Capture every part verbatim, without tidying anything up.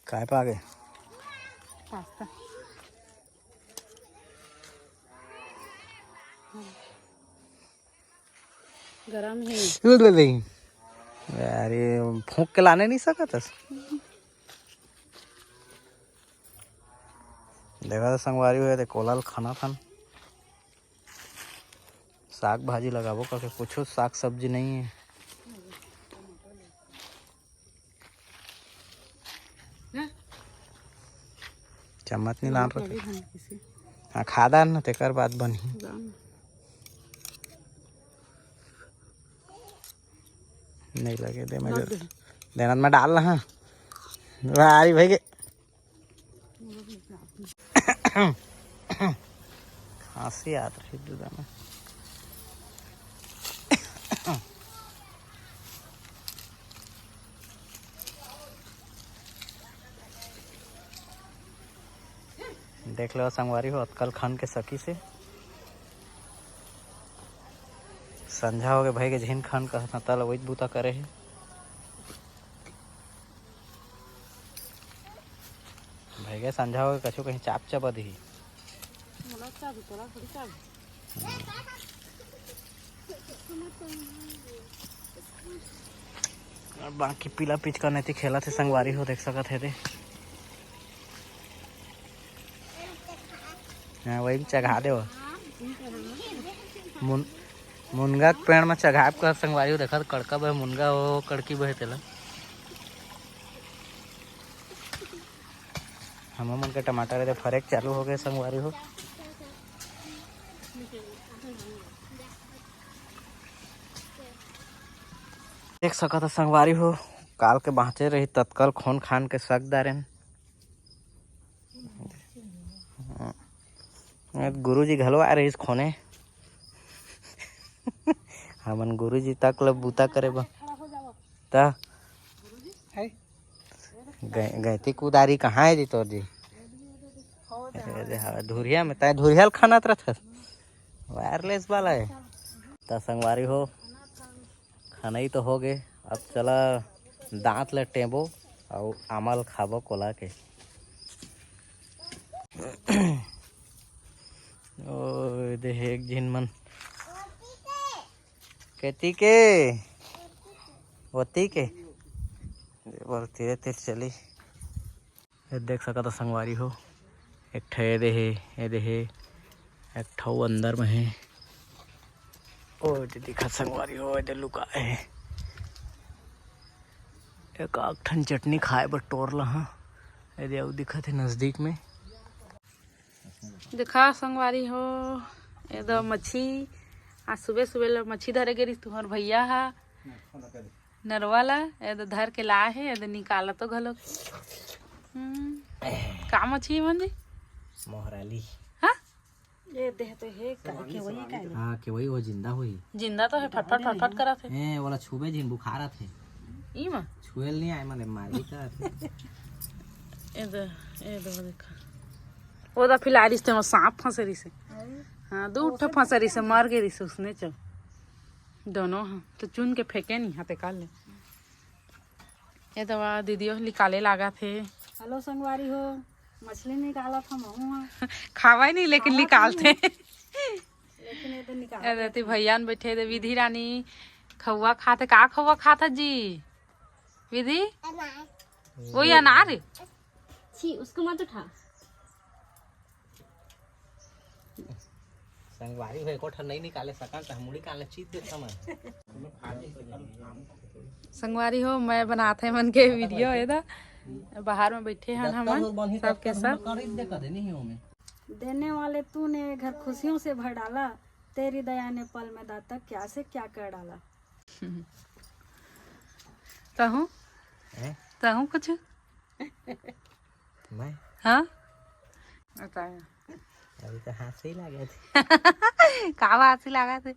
काय पागे? पास्ता गरम हे। ले ले। अरे, फूंक के लाने नहीं सकत हस। देखा तो संगवारी हो, ते कोला ल खाना थन। साग भाजी लगाबो करके, कुछो साग सब्जी नहीं है। चम्मच नहीं लान रहे। हाँ, खा डार ना, तेकर बाद बनही। नहीं लगे दे, मैं देना मैं डाल रहा। भारी भाई के खांसी आत रही दूधा में। देख लो संगवारी हो, अतकल खान के सकी से संझा हो गए भाई के झिन खान कहत ना, तल वही बूता करे है। भाई के संझा हो गए, कछु कहीं चाप चबा दी। और बाकी पीला पिचका नहीं खेला थे संगवारी हो, देख सकत है दे। हाँ, वही में चघा दे वो। मुन-, मुनगा के पेड़ में चघाब कर संगवारी हो, देखा कड़का बहे मुनगा हो, कड़की बहे तेला। हम मन के टमाटर एदे फरेक चालू हो गए संगवारी हो। देख सकत हो संगवारी हो, काल के बाँचे रही तत्काल खोन खान के सक दारेन। गुरुजी घलो आ रहिस खोने। हमन गुरुजी तक ल बूता करे बर। त गै-, गैती कुदारी कहाँ है जी तोर जी? अरे, अरे, हवा धुरिया में, तै धुरिया ल खनत रथस। वायरलेस वाला है। त संगवारी हो, खनई तो हो गे, अब चला दांत ले टेबो अउ आमल खाबो कोला के। ओ दे हे एक झिन मन। केती के? ओती के? बोल, धीरे धीरे चली। ये देख सकत हो संगवारी हो, एक ठे ये दे हे, ये दे हे, एक ठो अंदर में हे। ओ, ये दे दिखत संगवारी हो, ये दे लुकाए हे। एक आग ठन चटनी खाए बर टोर ला, हाँ। ये दे अउ दिखत हे नजदीक में। देखा संगवारी हो, ये दे मच्छी, आज सुबह सुबह ले मच्छी धरे गे रिहिस तुहर भैया हा। नरवा ला एदे धर के लाए हे, एदे निकालत तो घलो। हम्म, का मछली मन जी? मोहराली। हाँ? ये देह तो हे का, के वही का हे? हाँ, के वही वो जिंदा होही। जिंदा तो हे, फटफट फटफट करत हे। ए, वाला छुबे जिन बुखारत हे। ई मा? छुएल नहीं आए, माने मारी करत हे। एदे, एदे देखा। वो दा फिलहाल रिश्ते में सांप फंसे रिसे। हाँ, दो उठा फंसे रिसे, मर गए रिसे उसने चल। दोनों ह तो चुन के फेंके नहीं हाथे काल ले। ये दवा दीदी निकाले लागत हे। हेलो संगवारी हो, मछली निकालत हम हूँ। खावा ही नहीं लेकिन निकालते। लेकिन ये तो निकाल ये देती भैया न बैठे दे विधि रानी खौवा खाते। का खौवा खात है जी विधि? वही अनार है। छी, उसको मत उठा। संगवारी हो, एको ठन नइ निकाले सकन, त हम मुड़ी कान ले चीर देथन। संगवारी हो, मैं बनात हे मन के वीडियो, एदा बाहर में बैठे हन हमन सब के सब। देने वाले तूने घर खुशियों से भर डाला, तेरी दया ने पल में दाता क्या से क्या कर डाला। तहूँ? हैं? तहूँ कुछ? मैं? हाँ? बताया। अभी तो हंसी लागत हे। का हंसी लागत हे?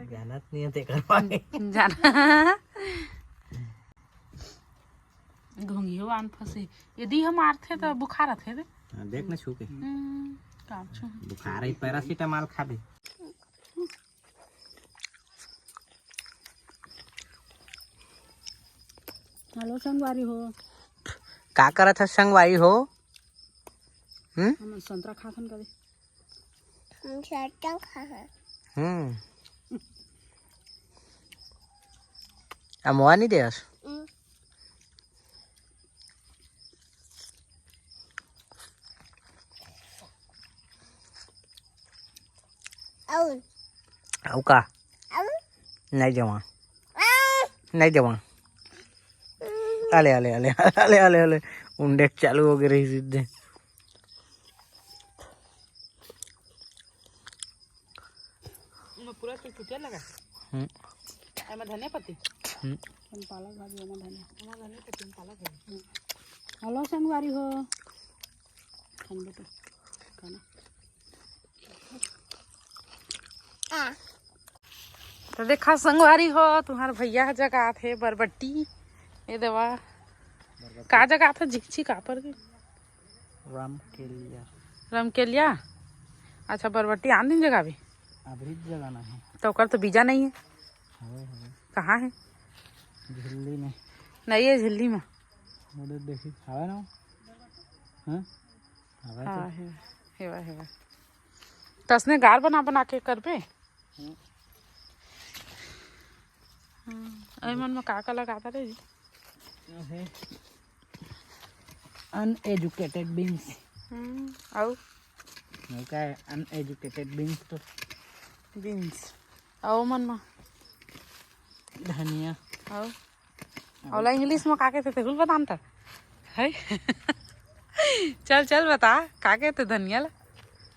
जानत नहीं है तेकर बारे। जाना। घोंघियो आन फंसे। यदि हम मारथे तो बुखार आथे रे। हाँ, देख ना छू के। हम्म, का छू? बुखार है, पैरासिटामोल खा दे। हेलो संगवारी हो, का करत हस संगवारी हो? हम्म? हमन संतरा खाथन कदे। हम संतरा खाथन। हम्म। अमवा नहीं देस? हम्म। अउ। अउ का? अउ। नहीं देवा। अउ। नहीं देवा। अले, अले, अले, अले, अले, अले। उंडे चालू हो गए रही सीधे। ओमा पूरा चुटचुटिया लगा। हम्म। एमा धनिया पत्ती। हम्म। हम पालक भाजी, ओमा धनिया। ओमा धनिया पत्ती, हम पालक भाजी। हम्म। हेलो संगवारी हो। खान बेटा, खाना। आ। तो देखा संगवारी हो, तुम्हार भैया ह जगात हे बरबट्टी। ये देवा। बरबट्टी। का जगात हे, झिकझिक कापर के? रमकेलिया। रमकेलिया? अच्छा, बरबट्टी आन दिन जगाबे? अबरी जगाना है। तो ओकर तो बीजा नहीं है। हवे, हवे। कहाँ है? झिल्ली में। नहीं है झिल्ली में। वो दे देखी, हवे ना? हाँ? हवे तो। हाँ, हेवा, हेवा, हेवा। तसने गार बना बना के करबे? हम्म। हम्म, अरे मन में का का लगाता रे जी? अहे। Uneducated beans। हम्म, अउ? वो का है? Uneducated beans तो। Beans। अउ मन में? धनिया। अउ? ओला English में का कहिथे, तेहू ल बता न त। है? चल, चल, बता, का कहिथे धनिया ला?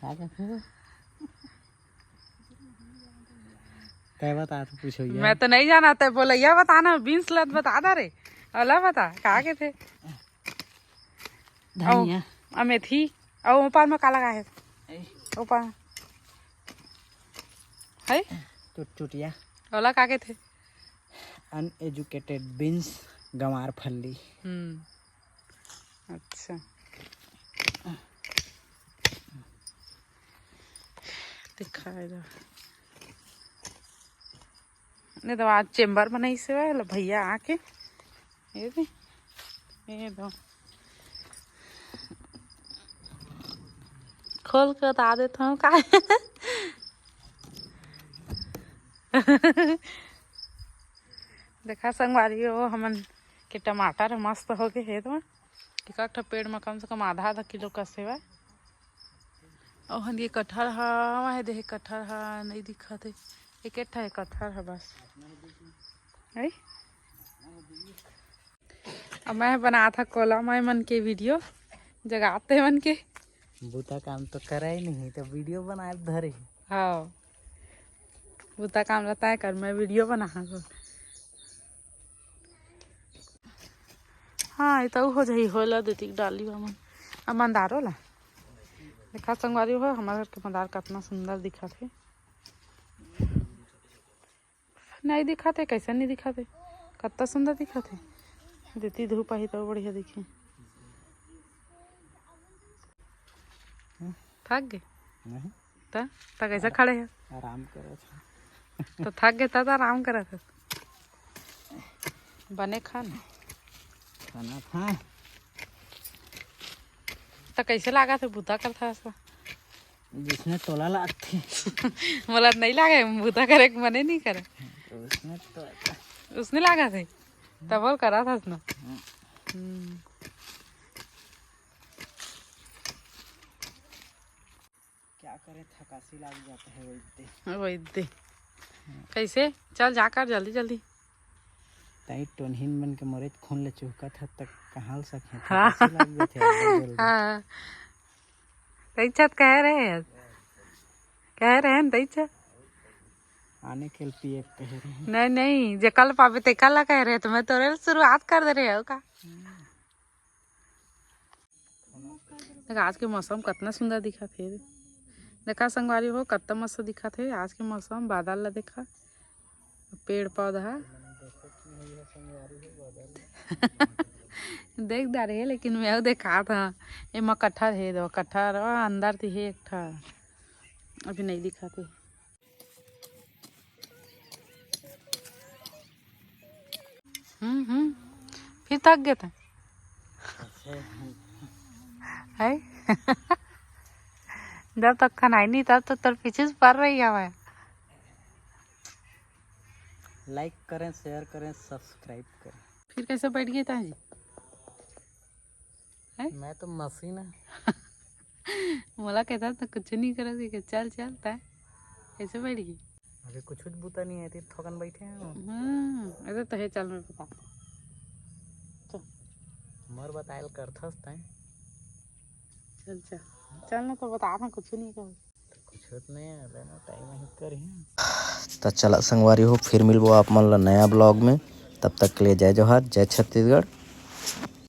का कहिथे? तै बता, तू पूछो ये। मैं तो नहीं जाना, तै बोलैया बता ना, beans ला त बता दा रे। ओला बता, का कहिथे? धनिया। अउ मेथी, अउ ऊपर में का लगा है? ए। ऊपर। है? चुटचुटिया। ओला का कहिथे? Uneducated beans, गंवार फल्ली। हम्म, अच्छा। दिखाई दो। नहीं तो आज chamber बनाइस हे भैया आके। ये दे, ये दो। खोल के बता देता हूँ का। देखा संगवारी हो, हमन के टमाटर ह मस्त हो गए हे, तो एक एक ठो पेड़ में कम से कम आधा आधा किलो कस हेवय। अउ हन ये कटहर ह, वहाँ देहे कटहर ह, नहीं दिखत हे, एक एक ठा हे कटहर ह बस। है? अब मैं बनात ह कोला माई मन के video, जगाते मन के। बुता काम तो करे ही नहीं, तो video बनाए धरे। हाँ, बुता काम रहता है कर, मैं video बना हूँ। हाँ, ये तो हो जाही, होला देती डाली हमन। अब मंदारो ला देखा संगवारी हो, हमारे घर के मंदार कितना सुंदर दिखत हे। नहीं दिखत हे, कैसे नहीं दिखत हे, कितना सुंदर दिखत हे। देती धूप आही तो बढ़िया दिखी। थक गए? नहीं। त, त कैसे खड़े हे? आराम करत हँव। तो थक गए त, त आराम करत हे। बने खा ना। खाना खा। त कैसे लागत हे बुता करत हस? जिसने तोला लागथे। मोला नहीं लागे, बुता करे के मने नहीं करे। उसने तो उसने लागत हे। तब बोल करत हस ना। हम्म। हम्म। क्या करे, थकासी लाग जाता है वैद्य। वैद्य। कैसे? चल जाकर जल्दी जल्दी। ताई टोनहिन मन के मोरेच खून ले चुहकत हे, त कहाँ ले सके? हाँ। थकासी लाग जाथे, एकदम जल्दी। हाँ। तई छत कहे रहे हस। कहे रहे न तई छत। आने के लिए पिए के कहे रहे। नहीं, नहीं, जे कल पाबे ते कल कहे रहे, तो मैं तोरे शुरुआत कर दे रहे हो का? देख, आज के मौसम कितना सुंदर दिखत हे। देखा संगवारी हो, कितना मस्त दिखत हे आज के मौसम। बादल ला देखा, पेड़ पौधा। देख डारे हे, लेकिन मैं देखात हा। एमा कटहर हे, दो कटहर, ओ, अंदर ती हे एक ठा। अभी नहीं दिखत हे। हम्म, हम्म। फिर थक गए थे। अच्छा, है। जब तक खनाई नहीं, तब तो तोर पीछे से पर रही हवय। लाइक करें, शेयर करें, सब्सक्राइब करें। फिर कैसे बैठ गए ताजी? हैं? मैं तो मशीन है। मोला कहता तो कुछ नहीं करत, कि चल चल, तय कैसे बैठ गई? अभी कुछ कुछ बूता नहीं है, थोकन बैठे हैं। हम्म, अरे तो हे, चल मैं बता। चल। मोर बतायल करथस तय। चल चल, चल ना, तो बता ना, कुछ नहीं कर। कुछ होत नहीं है, लेना टाइम ही कर ही। त चला संगवारी हो, फिर मिलबो आप मन ला नया ब्लॉग में। तब तक के लिए जय जोहार, जय छत्तीसगढ़।